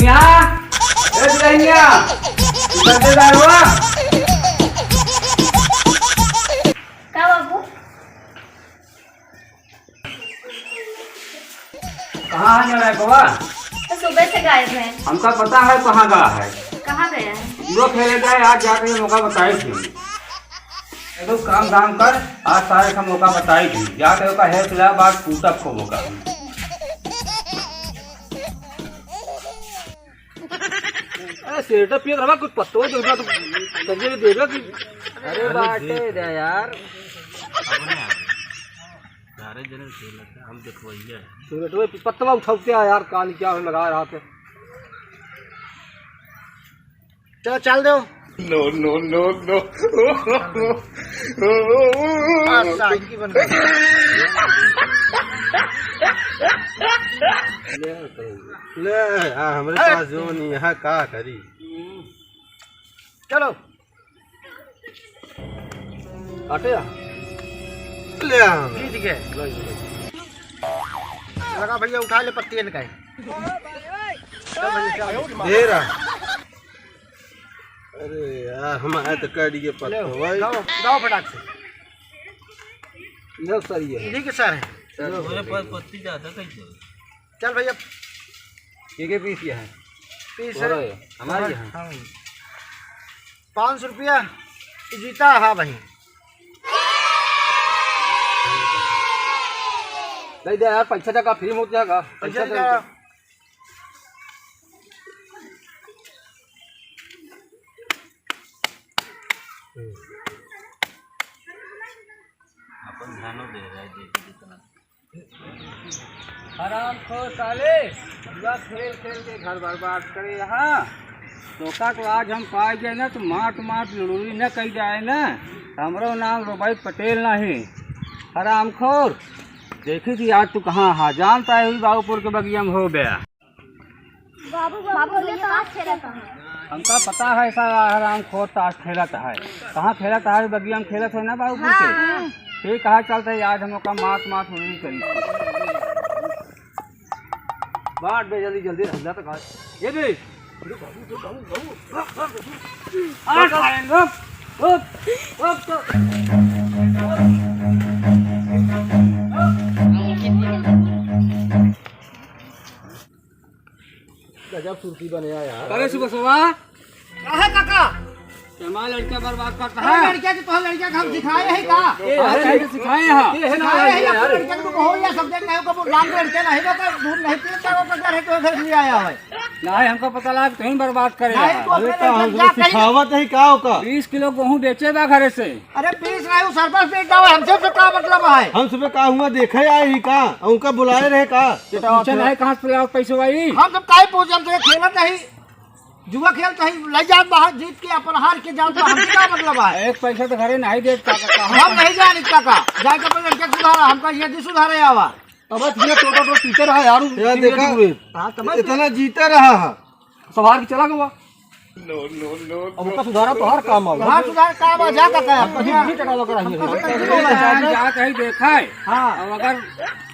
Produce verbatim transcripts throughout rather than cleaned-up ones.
यहाँ, ए बिलहिनिया, इधर से जा रहा। का बाबू? कहाँ है मेरा बबुआ? तो सुबह से गायब है। हमका पता है कहाँ गया है। कहाँ गया है? वो खेले गए, आज जाके मौका बताए थे। ए तो काम धाम कर, आज सारे का मौका बताई दी। जाके ओका हेल्प ले, बाद टूटा खो मौका। अरे सिगरेट पियत रहा, कुछ पत्तो दे दो, तो करिए दे दो कि अरे बाटे दे यार। सारे जने खेलत हैं, हम देखवइया है। सिगरेट में पत्तवा उठाते हैं यार, कान क्या लगा रहा था। चलो, चल दो। No, no, no, no। आ, साइकिल बन गई। ले, आ, हमरे पास जो नहीं है, का करी? चलो। काटे आ? ले आ। खींच के। लगा भैया, उठा ले पत्ती इनका। चल भैया, चल। दे रहा। अरे यार, हम आए तो काट के पत्ता ले, भाई। गाओ, गाओ फटाक से। लो सर, ये। इन्हीं के सर हैं। चलो। मेरे पास पत्ती ज्यादा कैसे? चल भैया। के के पीस ये है? पीस है। हमारा ये, हमारा ये है। हाँ। पाँच सौ रुपया जीता है भाई। नहीं दे यार, पैसा टका फ्री में हो जाएगा। पैसा पैसा टका। अपन ध्यानो दे रहा है, देखो जितना। हरामखोर साले, जुआ खेल खेल के घर बर्बाद करे यहाँ। तोका को आज हम पाइ गए ना, तो माट माट लुड़ुरी न कही जाए ना, तो हमरो नाम रोबाई पटेल नहीं। हरामखोर, देखी थी आज तू कहाँ हा, जानता है, वही बाबूपुर के बगिया में हो गया। बाबू, बाबू, बाबू, भैया ताश खेलत हैं। हमका पता है, ऐसा हरामखोर ताश खेलत है। कहाँ खेलत है? बगिया में खेलत है ना बाबू बोल के। हाँ। ठीक है, चलते हैं, आज हम ओका मात मात नहीं करी। बांट दे जल्दी, जल्दी, हम जाते घर। ये दे। आ, सारे लोग। रुक, रुक, रुक, रुक। गजब सुरती बने यार। अरे सुबह सुबह। का है काका? ये हमारा लड़का बर्बाद करता है। अरे लड़का के तो लड़का के हम सिखाए हैं का? ये अरे है लड़का सिखाए हैं। ये है ना सिखाए हैं यार। लड़का को हो या सब देख नहीं, कबो नाम के लड़का नहीं, तो दूध नहीं पिए, चारों का घर है, तो घर भी आया है। नहीं, हमको पता लगा, तुम बर्बाद करे नहीं, यार। तो अरे अपने का लड़का हम क्या कहीं सिखावत है का ओका? बीस किलो गेहूं बेचे बा घरे से। अरे बीस नहीं, वो सरपंच पेट जाओ, हमसे तो का मतलब है? हम सुबह का हुआ देखे आए ही का? उनका बुलाए रहे का? तो पूछे नहीं कहाँ से लाओ पैसे भाई? हम सब काहे पूछे, हम तो खेलत नहीं। जुआ खेलत ही, लइ जात बाहर जीत के, अपन हार के जात बा, हमसे का मतलब है? एक पैसा तो घरे नहीं देत काका, कहाँ हम नहीं जानित काका, जाके अपन लड़के के सुधारा, हमका ये दी सुधारे आवा। अब ये टोटा टोट पीते रहा यार, यार, देखा, हाँ, समझ इतना जीते रहा है। सवार के चला गवा। No, no, no, अब ओका सुधारा तो हर काम आवा। हाँ, सुधार काम आ जा काका। हम कहीं भी टका लगा रही है। हम कहीं भी टका लगा रही है। जा कहीं देखा है। हाँ। अब अगर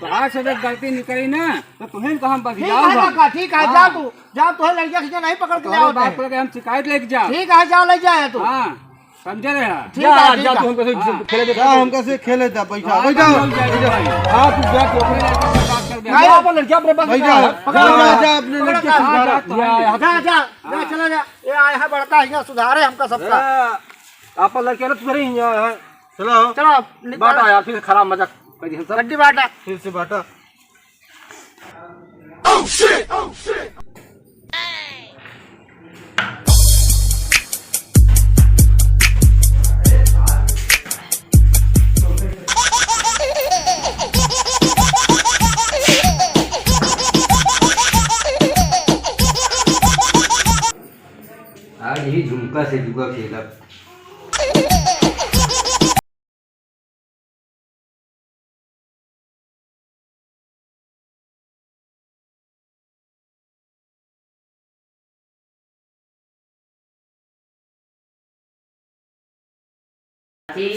बाहर से अगर गलती निकली ना, तो तुम्हें कहा हम बस ठीक जाओ है बा। काका, ठीक है, जा हाँ। तू। जा, तोहे लड़किया खींचा नहीं पकड़ के ले तोहरे आओ बाप तोहे। लगे हम शिकायत लेके जा। ठीक है, जा ले जाए तू। हाँ, समझे रहे हैं। ठीक जा, है, ठीक जा, है। तू हमका से हाँ। खेले दे। जा, हमका से खेले दे, बैठा, हाँ, बैठा। हम लोग जाएंगे भाई। हाँ, तू बैठ, अपने लड़के से बात कर दे। नहीं, आप लड़किया अपने पास बैठा। जा, पकड़, जा, पकड़, जा, अपने पकड़, लड़के से हाँ, बात जा, कर। जा, जा, जा, हाँ। चला जा। ये आया है बड़का, यहाँ सुधारे हमका सबका। ए, आप लड़के ना सुधरे ही यहाँ है। चलो। चलो, निकाल। बाटा यार, फिर खराब मजाक कर दिया सब। गड्डी बाटा। फिर से बाटा। आज ही झुमका से जुआ खेलब। चाची,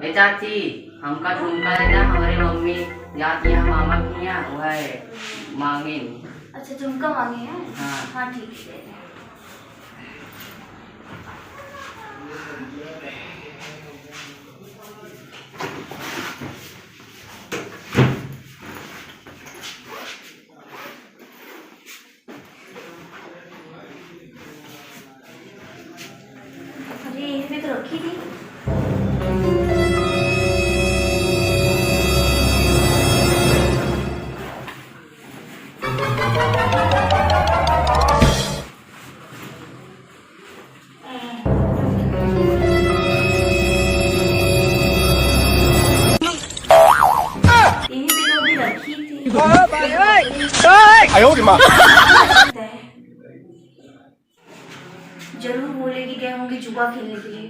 ए चाची, हमका झुमका लेना, हमरे मम्मी जाती है मामा के यहाँ, वह मांगिन। अच्छा, झुमका मांगे हैं? हाँ। हाँ, ठीक है। अरे, यहीं पे तो रखी थी। यहीं पे तो अभी रखी थी। आयो रे माँ। जरूर बोले कि गए होंगे जुआ खेलने के लिए।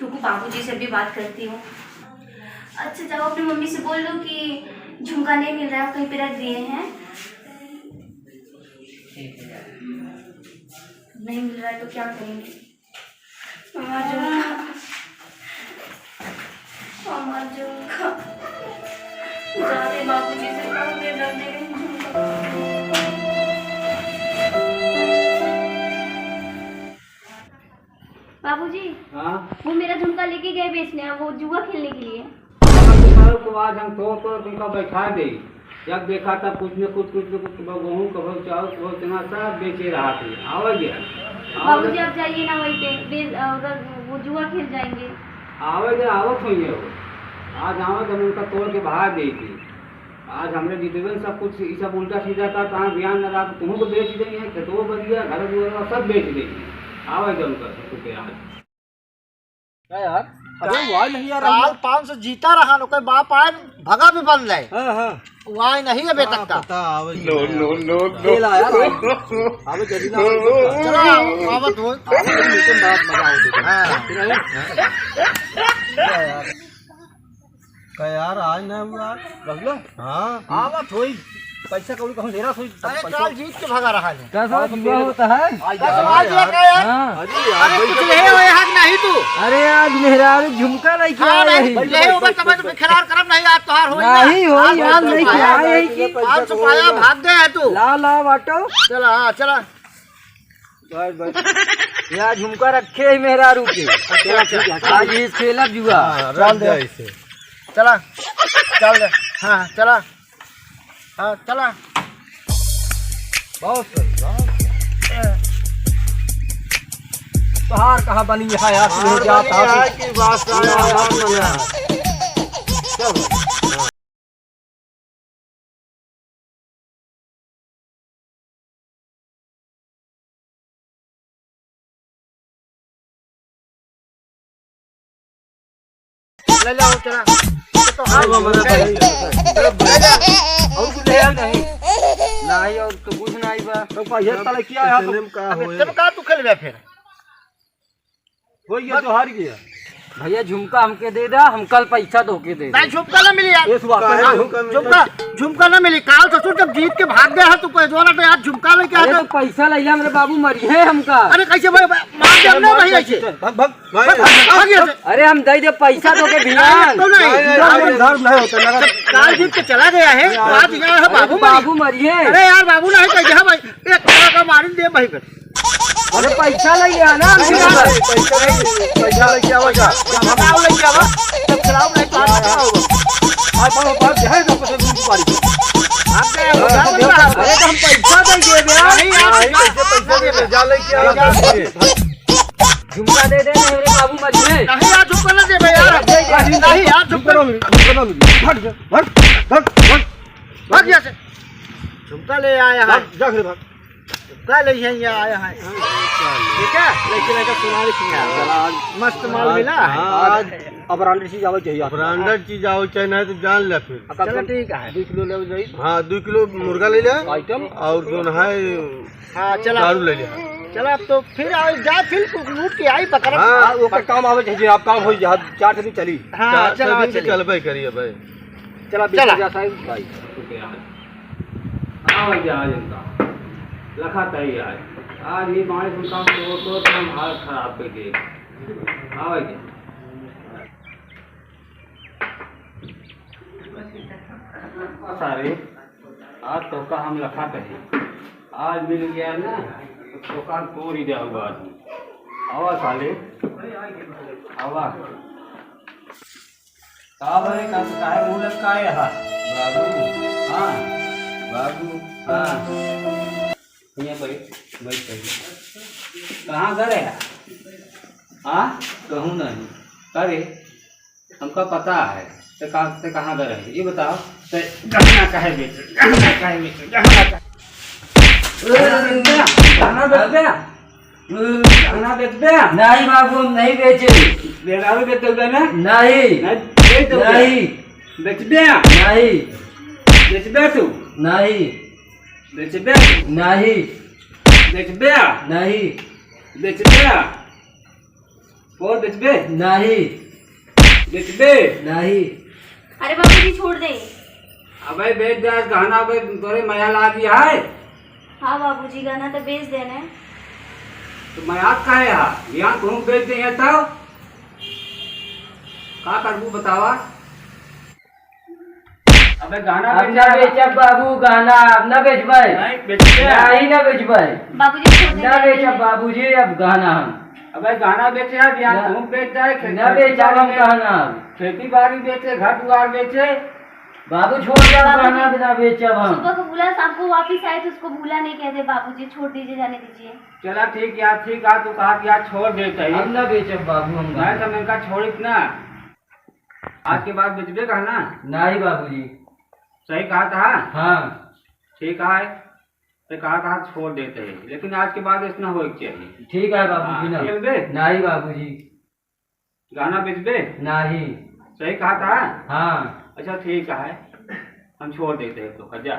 रुको, बाबूजी से भी बात करती हूँ। अच्छा, जाओ, अपनी मम्मी से बोल दो कि झुमका नहीं मिल रहा है, कहीं पे रख दिए हैं। नहीं मिल रहा है तो क्या करेंगे? हमार झुमका, हमार झुमका। जाते बाबूजी से कह दे, रख दे झुमका। बाबूजी, हाँ? वो मेरा झुमका लेके गए बेचने, वो जुआ खेलने के लिए। अब तुम्हारे को आज हम तोड़ तोड़ तुमका बैठा दे। जब देखा तब कुछ न कुछ, कुछ न कुछ, कभो गेहूं, कभो चाउर, कभो चना, सब बेचे रहा थे। आवे गया। आवे बाबूजी, आप जाइए ना वहीं पे, बे-, अ, उधर वो जुआ खेल जाएंगे। आवे गया, आवत होइए वो। आज आवे तो हम उनका तोड़ के बाहर दे थी। आज हमरे जितने सब कुछ, ये सब उल्टा सीधा था, कहाँ ज्ञान न रहा, तो तुमको बेच देंगे, खेतों बच गया, घर दुआर सब बेच देंगे। आवे गया उनका सब कुछ आज। क्या यार? अबे, वो आए नहीं यार, काल हम पाँच सौ जीता रहा, ओकर बाप आए, भगा भी बंद है। हाँ, हाँ। वो आए नहीं अबे तक का। पता, आवे नो, नो, नो, नो। खेल आया, आवे जल्दी ना। चला, आवत हो। आवे जल्दी, तुम बात मजा आओ देखो। हाँ। फिर आए? क्या यार? का यार, आज ना हुआ यार। बबलू? हाँ। आवत होई। पैसा कौड़ी कहूँ लेरा सोई, अरे, पैसा काल जीत के भगा रहा है। कैसा जुआ होता है? आज आज यार। आज ये का यार? हाँ। अरे यार, अरे, कुछ ले हो यहाँ नहीं तू। अरे यार, मेहरारू झुमका लेके हाँ, आए नहीं, हैं। ले हो, बस समझ में खिलाड़ करम नहीं, आज तोहार होई ना। नहीं होई, आज आज लेके आए हैं कि पाँच सौ पाया, भाग गया है तू। ला, ला, बाटो। चला, हाँ, चला। बस, बस। यहाँ झुमका रखे है मेहरारू के। अच्छा, अच्छा। आज इस खेलब जुआ। हाँ, चल दे। चला, चल दे। हाँ, चला। हाँ, चला। बहुत सही, बहुत सही। तोहार कहाँ बनी है यार, तू हाँ, जाता बनी है। है कि बात का यार, बात बना। चल। ले जाओ, चला। ये तो हाँ, हाल वो मेरे है। भाई। ले जा। और कुछ ले आओ नहीं। नहीं, और तो कुछ नहीं बा। तो पैसा तले किया है, तो इतने में का अब होए? इतने में का तू खेल गया फिर? हो गया, तो हार गया। भैया, झुमका हमके दे दा, हम कल पैसा धोके दे दे। नहीं, झुमका ना मिली यार। ये सुबह काहे हाँ, झुमका मिली? झुमका, झुमका ना मिली। काल ससुर जब जीत के भाग गया है, तो कोई जो ना तो यार झुमका लेके अरे, आता। तो पैसा ले लिया, मेरे बाबू मरिहे हमका। अरे, कैसे भाई, मार दे हमने भाई ऐसे। भाग, भाग, भाग, भाग, भाग यहाँ से। अरे, हम दे दे पैसा धोके अरे, भियान। तो नहीं। नहीं, नहीं, नहीं, नहीं, नहीं होता, लगा। काल जीत के चला गया है, आज यहाँ है अरे, बाबू मरिहे। बाबू मरिहे। अरे यार, बाबू नहीं, कैसे है भाई? एक तरह का मारी दे भाई फिर। अरे पैसा ले लिया ना, हम अरे पैसा नहीं, पैसा लेके आवा जा। बताओ लेके आवा, जब चलाओ नहीं तो हाथ पकड़ा होगा। आप बाबा बाप जो है ना, कुछ दूर पारी। आप गए हो, क्या बोल रहा है? अरे तो हम पैसा देंगे बे। नहीं यार, नहीं, पैसे, पैसा दे दे, जा लेके आवा जा। झुमका दे दे, मेरे बाबू मरिहे। नहीं यार, झुमका ना दे बे यार। नहीं यार, झुमका ना मिली, झुमका ना मिली। भाग जा, भाग, भाग, भाग, भाग। भाग यहाँ से। झुमका ले आया है। भाग, जा घर भाग। का ले हैं, यहाँ आया है। ठीक है? लेकिन ऐसा सुना रही थी यार। मस्त माल आज, मिला है। हाँ, आज अब branded चीज आवे चाहिए आपको। Branded चीज आवे चाहिए, नहीं तो जान ले फिर। अब चलो, कम ठीक है। दो किलो ले जाइए। हाँ, दो किलो मुर्गा ले ले। Item। और जो है, हाँ, चला। दारू ले ले। चला, अब तो फिर आओ, जा, फिर लूट के आई बकरा। हाँ, ओकर काम आवे चाहिए, आप काम होई, जहाँ चार दिन चली। हाँ, चार, चला, चार दिन चली। चलबे करिए भाई। चला, चला। बिस्तर जा साहब, भाई। हाँ भाई, आज इनका लखा तई आज। आज ये बाईं सुल्तान को तो, तो हम हालत खराब कर दिए। हाँ भाई। सारे, आज तोका हम लखा कहे, आज मिल गया ना, तो तोका तोड़ ही जाऊंगा आज। आवा साले, आवा। का भाई, का, काहे मुंह लटकाए हा? बाबू, हाँ, बाबू, हाँ। यहाँ बैठ, बैठ, बैठ। कहाँ घर है? हाँ, कहूँ नहीं। अरे, हमका पता है। ते का, ते कहाँ घर है? ये बताओ। ते गहना काहे बेचे? गहना काहे बेचे? गहना काहे? गहना बेच दे? गहना बेच दे? गहना बेच दे? नहीं बाबू, हम नहीं बेचे। मेहरारू बेच दोगे ना? नहीं। नहीं, बेच दोगे? नहीं। बेच दे? नहीं। बेच दे तू? नहीं। बेच दे तू? नहीं। बेच दे? नहीं। बेच दे? और बेचबे? नहीं। बेचबे? नहीं। अरे बाबूजी, छोड़ दे। अबे बेच दे आज गहना, अबे तोरे मया लागी है। हाँ बाबूजी, गहना तो बेच देने। तो मया काहे हा? यहाँ तुम बेच दे है तो का करबू बतावा? अबे गहना अब बेच ना दे। बेचब बाबू, गहना अब ना बेचबै। नहीं बेचबे? नहीं ना बेचबै। बाबूजी, छोड़ दे, ना नहीं बेचब बेचब। बाबूजी, अब गहना हम। अबे गहना बेचे है, बिहान ना, तुम बेच जाए, खे-, ना खेती बेचब बाड़ी हम में, गहना अब। खेती बाड़ी बेचे, घर दुआर बेचे। बाबू, छोड़ दे, बाबूजी, गहना भी ना बेचब हम। सुबह को बोला, शाम को वापिस आए तो उसको भूला नहीं कहते बाबूजी, छोड़ दीजिए, जाने दीजिए। चला ठीक यार, ठीक है, तू कहा कि यार छोड़ देते ही। अब ना बेचब बाबू हम नहीं गहना। तो मैं इनका छोड़ इतना। आज के बाद बेचबे गहना? नहीं बाबूजी। सही कहा था? हाँ। ठीक है, ते कहा था छोड़ देते हैं, लेकिन आज के बाद ऐसा ना होए के चाहिए। ठीक है बाबूजी, हाँ, ना। खेलबे? नहीं बाबूजी। गहना बेचबे? नहीं। सही कहा था? हाँ। अच्छा ठीक है, हम छोड़ देते हैं तो, जा।